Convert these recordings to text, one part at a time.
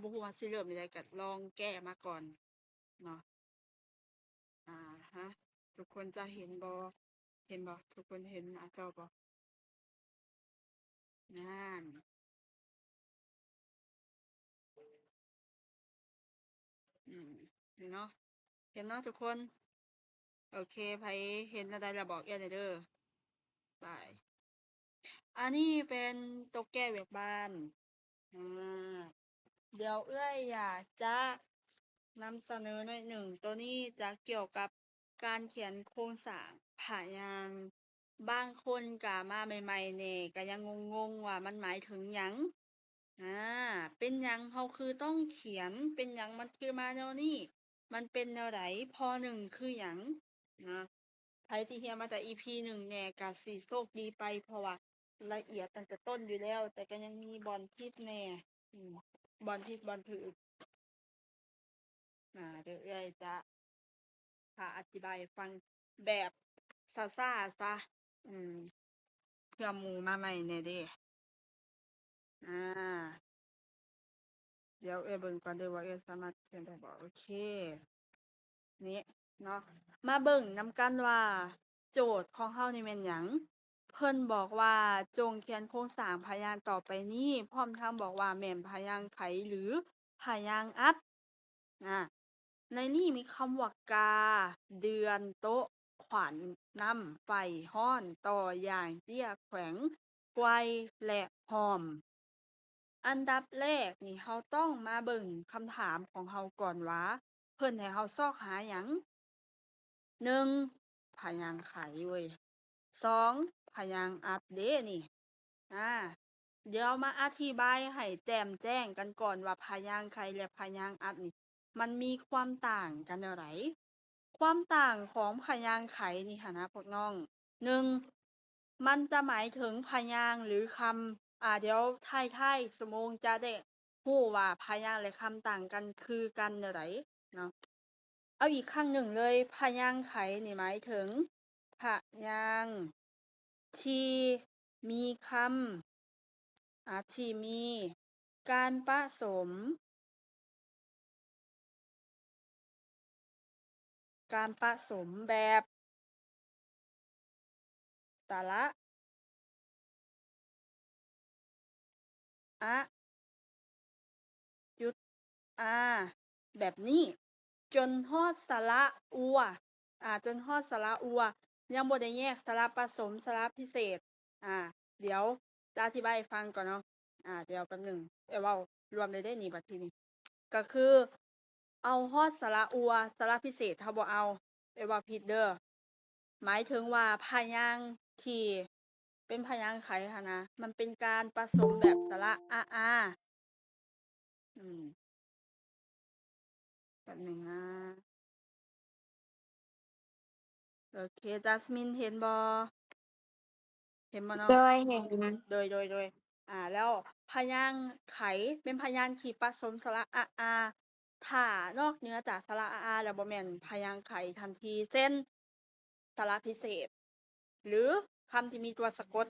ບໍ່ຮູ້ວ່າຊິເລີ່ມແນວໃດ ກໍລອງແກ້ມາກ່ອນເນາະ. ອາຮະ ທຸກຄົນຈະເຫັນບໍ່? ເຫັນບໍ່? ທຸກຄົນເຫັນໜ້າຈໍບໍ່? ນັ້ນ ອືມ ນີ້ເນາະ ເຫັນເນາະທຸກຄົນ? ໂອເຄ ໃຜເຫັນແນວໃດລະບອກເອື້ອຍແດ່ເດີ. ໄປ ອັນນີ້ເປັນໂຕແກ້ວຽກບ້ານ. ອາ ດຽວເອື້ອຍຢາກຈະນຳສະເໜີໜ້ອຍໜຶ່ງ. ໂຕນີ້ຈະກ່ຽວກັບການຂຽນໂຄງສ້າງພະຍາງ. ບາງຄົນກະມາໃໝ່ໆແດ່ ກະຍັງງົງໆວ່າມັນໝາຍເຖິງຫຍັງ. ອາ ເປັນຫຍັງເຮົາຄືຕ້ອງຂຽນ? ເປັນຫຍັງມັນຄືມາແນວນີ້? ມັນເປັນແນວໃດ? ພໍໜຶ່ງຄືຫຍັງ? ນະ ໃຜທີ່ຮຽນມາແຕ່ອີພີໜຶ່ງແດ່ກະຊິໂຊກດີໄປ ເພາະວ່າລະອຽດຕັ້ງແຕ່ຕົ້ນຢູ່ແລ້ວ, ແຕ່ກໍຍັງມີບ່ອນຜິດແດ່ ອືມ ບ່ອນຜິດບ່ອນຖືກ. ອາ ດຽວເອື້ອຍຈະ ຖ້າອະທິບາຍໃຫ້ຟັງແບບຊ້າໆຊະ ອືມ ເພື່ອໝູ່ມາໃໝ່ແດ່ເດ້. ອາ ດຽວເອື້ອຍເບິ່ງກ່ອນເດີວ່າເອື້ອຍສາມາດຂຽນໄດ້ບໍ່. ໂອເຄ ນີ້ເນາະ ມາເບິ່ງນຳກັນວ່າໂຈດຂອງເຮົານີ້ແມ່ນຫຍັງ. ເພິ່ນບອກວ່າ ຈົ່ງຂຽນໂຄງສ້າງພະຍາງຕໍ່ໄປນີ້ ພ້ອມທັງບອກວ່າແມ່ນພະຍາງໄຂ ຫຼື ພະຍາງອັດ. ອາ ໃນນີ້ມີຄຳວ່າ ກາ, ເດືອນ, ໂຕະ, ຂວັນ, ນ້ຳ, ໄຟ, ຮ້ອນ, ຕໍ່, ຢ່າງ, ເຈ້ຍ, ແຂວງ, ໄກວ ແລະ ຫອມ. ອັນດັບແລກນີ້ ເຮົາຕ້ອງມາເບິ່ງຄຳຖາມຂອງເຮົາກ່ອນວ່າ ເພິ່ນໃຫ້ເຮົາຊອກຫາຫຍັງ? ໜຶ່ງ ພະຍາງໄຂເວີຍ, ສອງ ພະຍາງອັດເດ້ນີ້. ອາ ດຽວມາອະທິບາຍໃຫ້ແຈ່ມແຈ້ງກັນກ່ອນວ່າ ພະຍາງໄຂ ແລະ ພະຍາງອັດນີ້ ມັນມີຄວາມຕ່າງກັນແນວໃດ? ຄວາມຕ່າງຂອງພະຍາງໄຂນີ້ຫັ້ນນະພວກນ້ອງ, ໜຶ່ງ ມັນຈະໝາຍເຖິງພະຍາງ ຫຼື ຄຳ, ອາ ດຽວທ້າຍໆຊົ່ວໂມງຈະໄດ້ຮູ້ວ່າພະຍາງ ແລະ ຄຳຕ່າງກັນຄືກັນແນວໃດເນາະ. ເອົາອີກຄັ້ງໜຶ່ງເລີຍ, ພະຍາງໄຂນີ້ໝາຍເຖິງພະຍາງທີ່ມີຄຳ ອາ ທີ່ມີການປະສົມ ການປະສົມແບບ ສະຫຼະ ອະ ຈຸດ ອາ ແບບນີ້ ຈົນຮອດສະຫຼະ ອັວ ອາ ຈົນຮອດສະຫຼະ ອັວ ຍັງບໍ່ໄດ້ແຍກສະຫຼະປະສົມ ສະຫຼະພິເສດ. ອາ ດຽວຈະອະທິບາຍໃຫ້ຟັງກ່ອນເນາະ. ອາ ດຽວແປັບໜຶ່ງ ເອື້ອຍເວົ້າລວມເລີຍເດ້ນີ້ ບັດທີນີ້ ກໍຄື ເອົາຮອດສະຫຼະ ອັວ ສະຫຼະພິເສດເຮົາບໍ່ເອົາ, ເອື້ອຍເວົ້າຜິດເດີ. ໝາຍເຖິງວ່າພະຍາງທີ່ເປັນພະຍາງໄຂຫັ້ນນະ ມັນເປັນການປະສົມແບບສະຫຼະ ອະ ອາ. ອືມ ແປັບໜຶ່ງນະ. ໂອເຄ ຈັສມິນເຫັນບໍ່? ເຫັນບໍ່ເນາະ? ໂດຍ ເຫັນ. ໂດຍ ໂດຍ ໂດຍ ອາ ແລ້ວພະຍາງໄຂເປັນພະຍາງທີ່ປະສົມສະຫຼະ ອະ ອາ ຖ້ານອກເໜືອຈາກສະຫຼະ ອະ ອາ ແລ້ວບໍ່ແມ່ນພະຍາງໄຂທັນທີ ເຊັ່ນ ສະຫຼະພິເສດ ຫຼື ຄຳທີ່ມີຕົວສະກົດ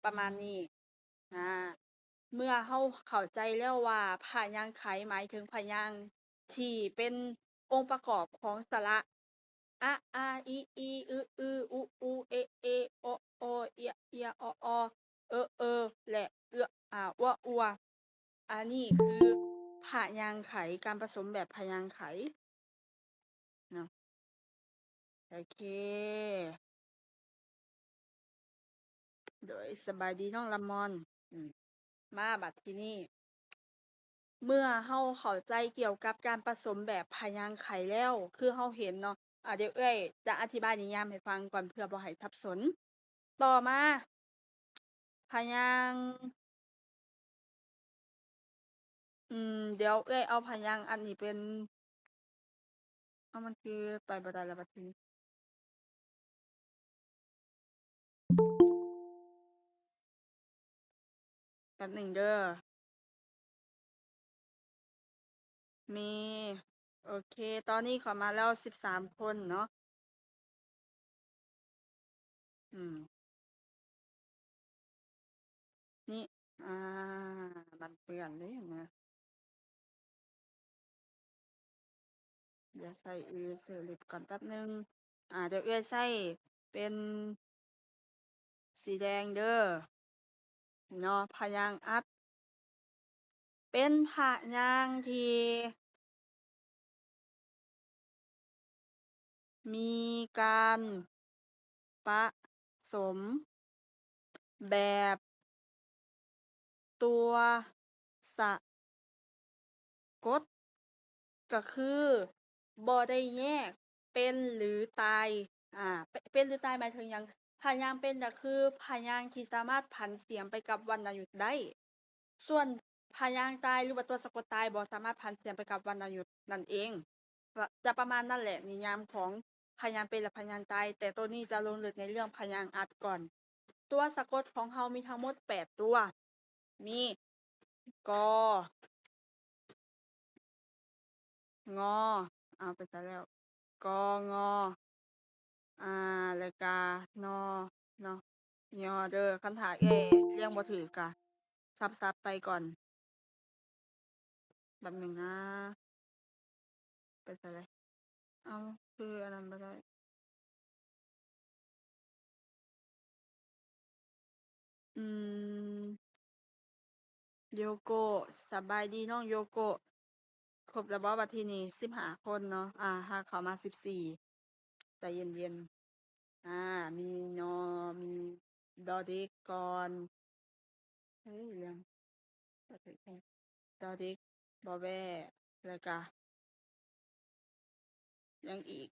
ປະມານນີ້. ອາ ເມື່ອເຮົາເຂົ້າໃຈແລ້ວວ່າພະຍາງໄຂໝາຍເຖິງພະຍາງທີ່ເປັນອົງປະກອບຂອງສະຫຼະ ອະ ອາ ອີ ອີ ອຶ ອື ອຸ ອູ ເອ ເອ ໂອ ໂອ ເອຍ ເອຍ ເອ ເອີ ເອີ ແລະ ເອ ອາ ອວ ອົວ ອັນນີ້ຄືພະຍາງໄຂ ການປະສົມແບບພະຍາງໄຂເນາະ. ໂອເຄ ໂດຍ ສະບາຍດີນ້ອງລະມອນ. ອືມ ມາບັດທີນີ້ ເມື່ອເຮົາເຂົ້າໃຈກ່ຽວກັບການປະສົມແບບພະຍາງໄຂແລ້ວ ຄືເຮົາເຫັນເນາະ, ອາ ດຽວເອື້ອຍຈະອະທິບາຍນິຍາມໃຫ້ຟັງກ່ອນ ເພື່ອບໍ່ໃຫ້ສັບສົນ. ຕໍ່ມາ ພະຍາງ ອືມ ດຽວເອື້ອຍເອົາພະຍາງອັນນີ້ເປັນ ເອົາ ມັນຄືໄປບໍ່ໄດ້ລະບັດທີນີ້. ແປັບໜຶ່ງເດີ. ມີ ໂອເຄ ຕອນນີ້ເຂົ້າມາແລ້ວສິບສາມຄົນເນາະ. ອືມ ນີ້ ອາ ມັນເປື້ອນເດ້ນະ. ດຽວໃສ່ເອເຊີເລັບກ່ອນແປັບໜຶ່ງ. ອາ ດຽວເອື້ອຍໃສ່ເປັນສີແດງເດີເນາະ. ພະຍາງອັດ ເປັນພະຍາງທີ່ ມີການປະສົມແບບຕົວສະກົດ ກໍຄືບໍ່ໄດ້ແຍກເປັນ ຫຼື ຕາຍ. ອາ ເປັນ ເປັນ ຫຼື ຕາຍ ໝາຍເຖິງຫຍັງ? ພະຍາງເປັນ ກໍຄືພະຍາງທີ່ສາມາດຜັນສຽງໄປກັບວັນນະຍຸດໄດ້. ສ່ວນພະຍາງຕາຍ ຫຼືວ່າຕົວສະກົດຕາຍ ບໍ່ສາມາດຜັນສຽງໄປກັບວັນນະຍຸດນັ້ນເອງ. ຈະປະມານນັ້ນແຫຼະ ນິຍາມຂອງພະຍາງເປັນ ແລະ ພະຍາງຕາຍ, ແຕ່ໂຕນີ້ຈະລົງເລິກໃນເລື່ອງພະຍາງອັດກ່ອນ. ຕົວສະກົດຂອງເຮົາມີທັງໝົດແປດຕົວ ມີ ກ ງ ເອົາ ໄປໃສແລ້ວ? ກ ງ ອາ ແລ້ວກະ ນ ເນາະ ຍ ເດີ. ຄັນຖ້າເອື້ອຍລຽງບໍ່ຖືກກະສັບໆໄປກ່ອນ. ແປັບໜຶ່ງນະ ໄປໃສແລ້ວ? ເອົ້າ ຄືອັນນັ້ນບໍ່ໄດ້. ອືມ ໂຍໂກະ ສະບາຍດີນ້ອງໂຍໂກະ. ຄົບແລ້ວບໍ່ບັດທີນີ້? ສິບຫ້າຄົນເນາະ. ອາ ຫາກເຂົ້າມາສິບສີ່ ໃຈເຢັນໆ. ອາ ມີ ນ ມີ ດ ເດັກກ່ອນ. ເຮີ້ຍ ເລື່ອງ ດ ເດັກ ບໍ່ແວ ແລ້ວກະ ຫຍັງອີກ?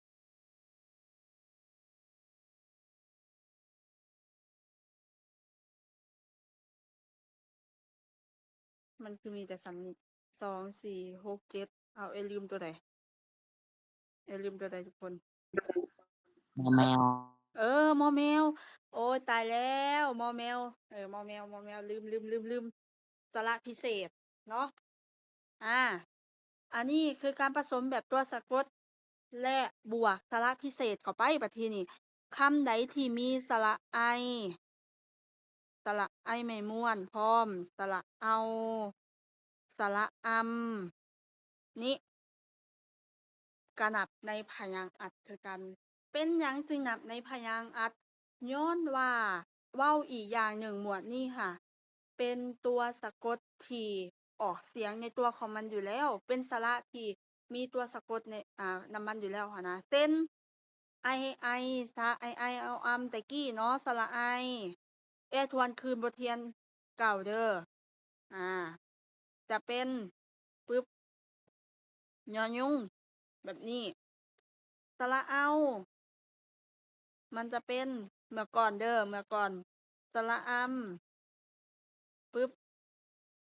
ມັນຄືມີແຕ່ສ່ຳນີ້ ສອງ ສີ່ ຫົກ ເຈັດ. ເອົາ ເອີ ລືມຕົວໃດ? ເອີ ລືມຕົວໃດທຸກຄົນ? ມ ແມວ. ເອີ ມ ແມວ. ໂອ້ຍ ຕາຍແລ້ວ ມ ແມວ. ເອີ ມ ແມວ ມ ແມວ ລືມ ລືມ ລືມ ລືມ. ສະຫຼະພິເສດເນາະ. ອາ ອັນນີ້ຄືການປະສົມແບບຕົວສະກົດ ແລະ ບວກສະຫຼະພິເສດເຂົ້າໄປ. ບັດທີນີ້ ຄຳໃດທີ່ມີສະຫຼະໄອ ສະຫຼະໄອໄມ້ມ້ວນພ້ອມ ສະຫຼະເອົາ ສະຫຼະອຳ ນີ້ ກະນັບໃນພະຍາງອັດຄືກັນ. ເປັນຫຍັງຈຶ່ງນັບໃນພະຍາງອັດ? ຍ້ອນວ່າ ເວົ້າອີກຢ່າງໜຶ່ງ, ໝວດນີ້ຫາເປັນຕົວສະກົດທີ່ອອກສຽງໃນຕົວຂອງມັນຢູ່ແລ້ວ, ເປັນສະຫຼະທີ່ມີຕົວສະກົດໃນ ອາ ນຳມັນຢູ່ແລ້ວຫັ້ນນະ. ເຊັ່ນ ໄອ ໄອ ສະ ໄອ ໄອ ເອົາ ອຳ ແຕ່ກີ້ເນາະ, ສະຫຼະໄອ. ເອື້ອຍທວນຄືນບົດຮຽນເກົ່າເດີ. ອາ ຈະເປັນ ປຶບ ຍອຍຸງ ແບບນີ້. ສະຫຼະເອົາ ມັນຈະເປັນ ເມື່ອກ່ອນເດີ ເມື່ອກ່ອນ ສະຫຼະອຳ ປຶບ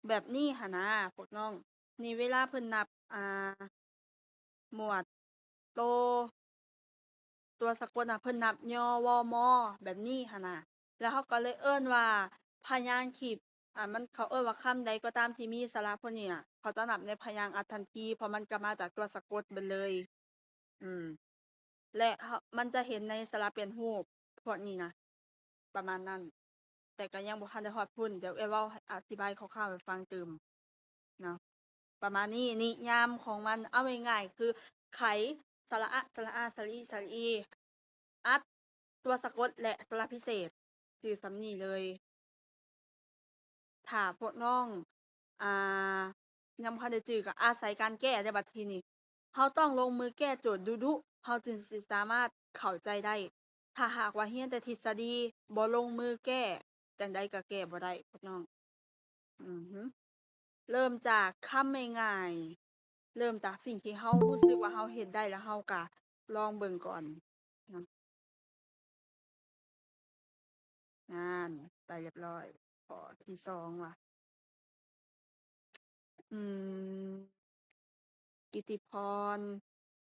ແບບນີ້ຫັ້ນນາພວກນ້ອງ. ນີ້ເວລາເພິ່ນນັບ ອາ ໝວດໂຕ ຕົວສະກົດນະ ເພິ່ນນັບ ຍ ວ ມ ແບບນີ້ຫັ້ນນະ. ແລ້ວເຮົາກໍເລີຍເອີ້ນວ່າພະຍາງທີ່ ອາ ມັນ ເຂົາເອີ້ນວ່າຄຳໃດກໍຕາມທີ່ມີສະຫຼະພວກນີ້ນະ ເຂົາຈະນັບໃນພະຍາງອັດທັນທີ ເພາະມັນກໍມາຈາກຕົວສະກົດເບິດເລີຍ. ອືມ ແລະ ເຮົາ ມັນຈະເຫັນໃນສະຫຼະປ່ຽນຮູບພວກນີ້ນະ ປະມານນັ້ນ. ແຕ່ກໍຍັງບໍ່ທັນໄດ້ຮອດພຸ້ນ, ດຽວເອື້ອຍເວົ້າ ອະທິບາຍຄ່າວໆໃຫ້ຟັງຕື່ມເນາະ. ປະມານນີ້ ນິຍາມຂອງມັນ ເອົາງ່າຍໆ ຄື ໄຂ ສະຫຼະອະ ສະຫຼະອາ ສະຫຼະອີ ສະຫຼະອີ ອັດ ຕົວສະກົດ ແລະ ສະຫຼະພິເສດ ຊື່ສ່ຳນີ້ເລີຍ. ຖ້າພວກນ້ອງ ອາ ຍັງບໍ່ທັນໄດ້ຈື່ ກໍອາໄສການແກ້ເດີ. ບັດທີນີ້ ເຮົາຕ້ອງລົງມືແກ້ໂຈດດຸໆ ເຮົາຈຶ່ງຊິສາມາດເຂົ້າໃຈໄດ້. ຖ້າຫາກວ່າຮຽນແຕ່ທິດສະດີ ບໍ່ລົງມືແກ້ ຈັ່ງໃດກໍແກ້ບໍ່ໄດ້ພວກນ້ອງ. ອືຮຶ ເລີ່ມຈາກຄຳງ່າຍໆ ເລີ່ມຈາກສິ່ງທີ່ເຮົາຮູ້ສຶກວ່າເຮົາເຮັດໄດ້ ແລ້ວເຮົາກະລອງເບິ່ງກ່ອນເນາະ. ນັ້ນ ໄປຮຽບຮ້ອຍ ຂໍ້ທີສອງລະ. ອືມ ກິດຕິພອນ.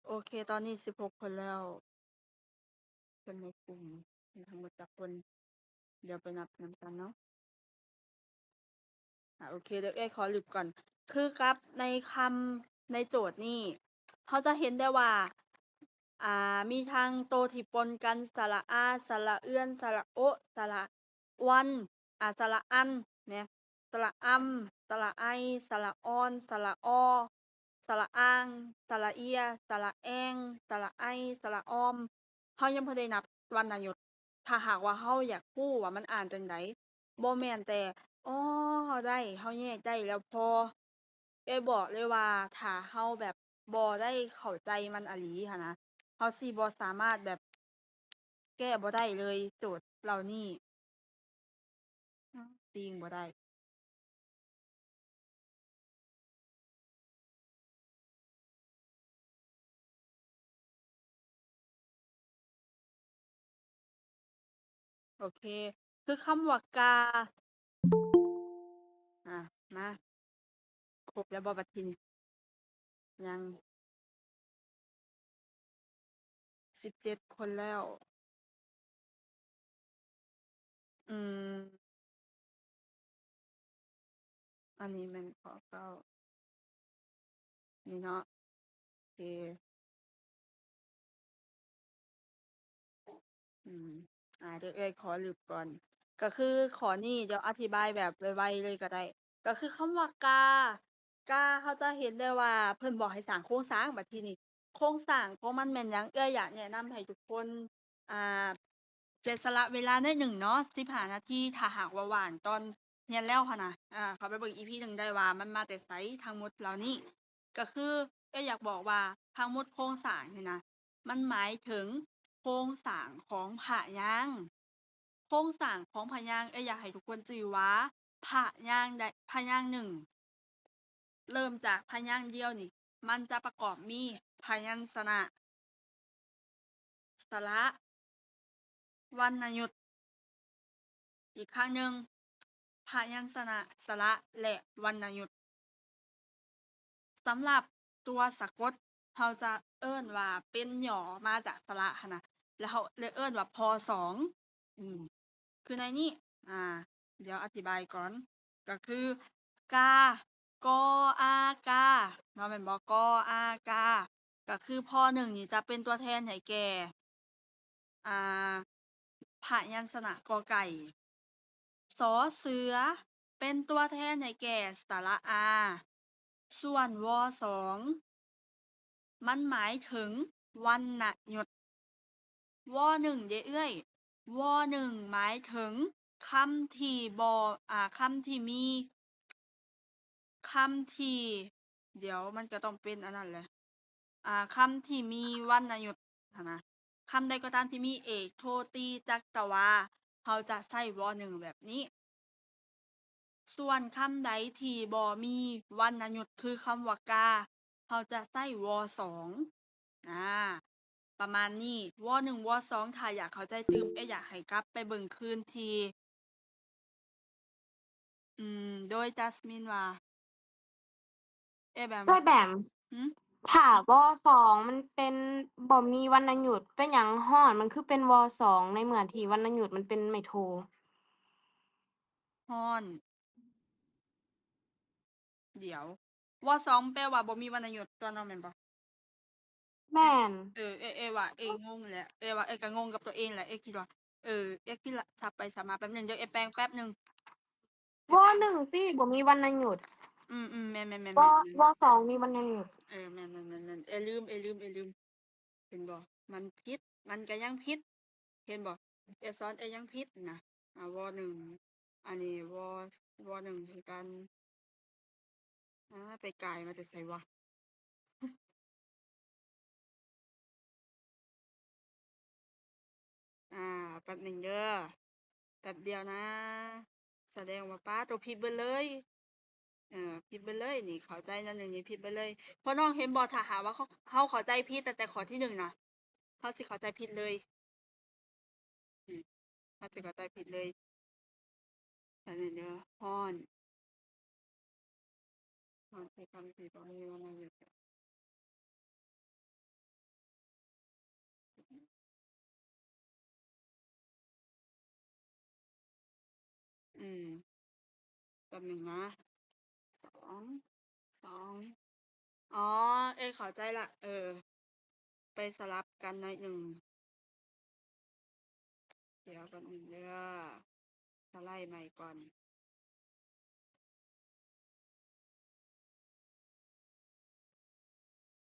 ໂອເຄ ຕອນນີ້ສິບຫົກຄົນແລ້ວ. ເພິ່ນໃນກຸ່ມມີທັງໝົດຈັກຄົນ? ດຽວໄປນັບນຳກັນເນາະ. ອາ ໂອເຄ ດຽວເອື້ອຍຂໍລຶບກ່ອນ. ຄືກັບໃນຄຳໃນໂຈດນີ້ ເຮົາຈະເຫັນໄດ້ວ່າ ອາ ມີທັງໂຕທີ່ປົນກັນ ສະຫຼະອາ ສະຫຼະເອື້ອນ ສະຫຼະໂອ ສະຫຼະອວນ ອາ ສະຫຼະອັນ ແນະ ສະຫຼະອຳ ສະຫຼະໄອ ສະຫຼະອອນ ສະຫຼະອໍ ສະຫຼະອ່າງ, ສະຫຼະເອຍ, ສະຫຼະແອງ, ສະຫຼະໄອ, ສະຫຼະອອມ. ເຮົາຍັງບໍ່ໄດ້ນັບວັນນະຍຸດ. ຖ້າຫາກວ່າເຮົາຢາກຮູ້ວ່າມັນອ່ານຈັ່ງໃດ, ບໍ່ແມ່ນແຕ່ ອໍ ເຮົາໄດ້ ເຮົາແຍກໄດ້ແລ້ວພໍ. ເອື້ອຍບອກເລີຍວ່າ ຖ້າເຮົາແບບບໍ່ໄດ້ເຂົ້າໃຈມັນອີ່ຫຼີຫັ້ນນະ, ເຮົາຊິບໍ່ສາມາດແບບແກ້ບໍ່ໄດ້ເລີຍ ໂຈດເຫຼົ່ານີ້. ອືມ ຕີງບໍ່ໄດ້. ໂອເຄ ຄືຄຳວ່າກາ ອ່າ ມາ ຄົບແລ້ວບໍ່ບັດທີນີ້? ຍັງ ສິບເຈັດຄົນແລ້ວ. ອືມ ອັນນີ້ແມ່ນຂໍ້ເກົ້າ ນີ້ເນາະ. ໂອເຄ ອືມ ອ່າ ດຽວເອື້ອຍຂໍລຶບກ່ອນ. ກໍຄືຂໍ້ນີ້ ດຽວອະທິບາຍແບບໄວໆເລີຍກໍໄດ້. ກໍຄືຄຳວ່າກາ ກາ ເຮົາຈະເຫັນໄດ້ວ່າເພິ່ນບອກໃຫ້ສ້າງໂຄງສ້າງ. ບັດທີນີ້ ໂຄງສ້າງຂອງມັນແມ່ນຫຍັງ? ເອື້ອຍຢາກແນະນຳໃຫ້ທຸກຄົນ ອ່າ ໄດ້ສະຫຼະເວລາໜ້ອຍໜຶ່ງເນາະ ສິບຫ້ານາທີ ຖ້າຫາກວ່າວ່າງຕອນຮຽນແລ້ວຫັ້ນນະ ເຂົ້າໄປເບິ່ງອີພີໜຶ່ງໄດ້ວ່າມັນມາແຕ່ໃສ ທັງໝົດເຫຼົ່ານີ້. ກໍຄືເອື້ອຍຢາກບອກວ່າທັງໝົດໂຄງສ້າງນີ້ນະ ມັນໝາຍເຖິງໂຄງສ້າງຂອງພະຍາງ. ໂຄງສ້າງຂອງພະຍາງ ເອື້ອຍຢາກໃຫ້ທຸກຄົນຈື່ວ່າພະຍາງໃດ ພະຍາງໜຶ່ງ ເລີ່ມຈາກພະຍາງດຽວນີ້ ມັນຈະປະກອບມີພະຍັນຊະນະ ສະຫຼະ ວັນນະຍຸດ. ອີກຄັ້ງໜຶ່ງ ພະຍັນຊະນະ ສະຫຼະ ແລະ ວັນນະຍຸດ. ສຳລັບຕົວສະກົດ ເຮົາຈະເອີ້ນວ່າເປັນຫຍໍ້ມາຈາກສະຫຼະຫັ້ນນະ ແລ້ວເຮົາເລີຍເອີ້ນວ່າ ພ ສອງ. ອືມ ຄືໃນນີ້ ອ່າ ດຽວອະທິບາຍກ່ອນ ກໍຄື ກາ ກໍ ອາ ກາ ເນາະ ແມ່ນບໍ່? ກໍ ອາ ກາ ກໍຄື ພ ໜຶ່ງນີ້ຈະເປັນຕົວແທນໃຫ້ແກ່ ອ່າ ພະຍັນຊະນະ ກໍໄກ່. ສ ເສືອ ເປັນຕົວແທນໃຫ້ແກ່ ສະຫຼະ ອາ. ສ່ວນ ວ ສອງ ມັນໝາຍເຖິງວັນນະຍຸດ. ວ ໜຶ່ງເດເອື້ອຍ? ວ ໜຶ່ງ ໝາຍເຖິງຄຳທີ່ບໍ່ ອ່າ ຄຳທີ່ມີ ຄຳທີ່ ດຽວມັນກໍຕ້ອງເປັນອັນນັ້ນແຫຼະ ອ່າ ຄຳທີ່ມີວັນນະຍຸດຫັ້ນນະ. ຄຳໃດກໍຕາມທີ່ມີ ເອກ ໂທ ຕີ ຈັກ ຕະ ວາ ເຮົາຈະໃຊ້ ວ ໜຶ່ງ ແບບນີ້. ສ່ວນຄຳໃດທີ່ບໍ່ມີວັນນະຍຸດ ຄືຄຳວ່າ ກາ ເຮົາຈະໃຊ້ ວ ສອງ. ອາ ປະມານນີ້ ວ ໜຶ່ງ ວ ສອງ. ຖ້າຢາກເຂົ້າໃຈຕື່ມ ເອື້ອຍຢາກໃຫ້ກັບໄປເບິ່ງຄືນທີ່ ອືມ ໂດຍຈັສມິນວ່າ ເອື້ອຍແບມ ເອື້ອຍແບມ ຫື? ຖ້າ ວ ສອງ ມັນເປັນ ບໍ່ມີວັນນະຍຸດ ເປັນຫຍັງຮ້ອນມັນຄືເປັນ ວ ສອງ ໃນເມື່ອທີ່ວັນນະຍຸດມັນເປັນໄມ້ໂທ? ຮ້ອນ ດຽວ ວ ສອງ ແປວ່າບໍ່ມີວັນນະຍຸດຕົວະເນາະ ແມ່ນບໍ່? ແມ່ນ ເອີ ເອື້ອຍ ເອື້ອຍວ່າເອື້ອຍງົງແຫຼະ ເອື້ອຍວ່າເອື້ອຍກໍງົງກັບຕົວເອງແຫຼະ ເອື້ອຍຄິດວ່າ ເອີ ເອື້ອຍຄິດລະ ສັບໄປສັບມາແປັບໜຶ່ງ ດຽວເອື້ອຍແປງແປັບໜຶ່ງ. ວ ໜຶ່ງ ຕິ ບໍ່ມີວັນນະຍຸດ. ອືມໆ ແມ່ນໆໆໆ ວ ສອງ ມີວັນນະຍຸດ. ເອີ ແມ່ນໆໆໆ ເອື້ອຍລືມ ເອື້ອຍລືມ ເອື້ອຍລືມ. ເຫັນບໍ່? ມັນຜິດ ມັນກໍຍັງຜິດ ເຫັນບໍ່? ເອື້ອຍສອນ ເອື້ອຍຍັງຜິດນະ. ອາ ວ ໜຶ່ງ ອັນນີ້ ວ ວ ໜຶ່ງ ຄືກັນ. ອາ ໄປກາຍມາແຕ່ໃສວະ? ອາ ແປັບໜຶ່ງເດີ ແປັບດຽວນະ. ສະແດງວ່າ ປາດໂທ້ ຜິດເບິດເລີຍ. ເອີ ຜິດເບິດເລີຍນີ້ ເຂົ້າໃຈແນວໜຶ່ງນີ້ ຜິດເບິດເລີຍ. ພໍ່ນ້ອງເຫັນບໍ່? ຖ້າຫາກວ່າເຮົາ ເຮົາເຂົ້າໃຈຜິດຕັ້ງແຕ່ຂໍ້ທີໜຶ່ງນະ ເຮົາຊິເຂົ້າໃຈຜິດເລີຍ. ອືມ ເຮົາຊິເຂົ້າໃຈຜິດເລີຍ. ອັນນີ້ເດີ ຮ້ອນ ຮ້ອນຄືຄຳທີ່ບໍ່ມີວັນນະຍຸດ. ອືມ ແປັບໜຶ່ງນະ ສອງ ສອງ ອໍ ເອີ ເຂົ້າໃຈລະ ເອີ ໄປສະຫຼັບກັນໜ້ອຍໜຶ່ງ. ດຽວແປັບໜຶ່ງເດີ ສະໄລໃໝ່ກ່ອນ.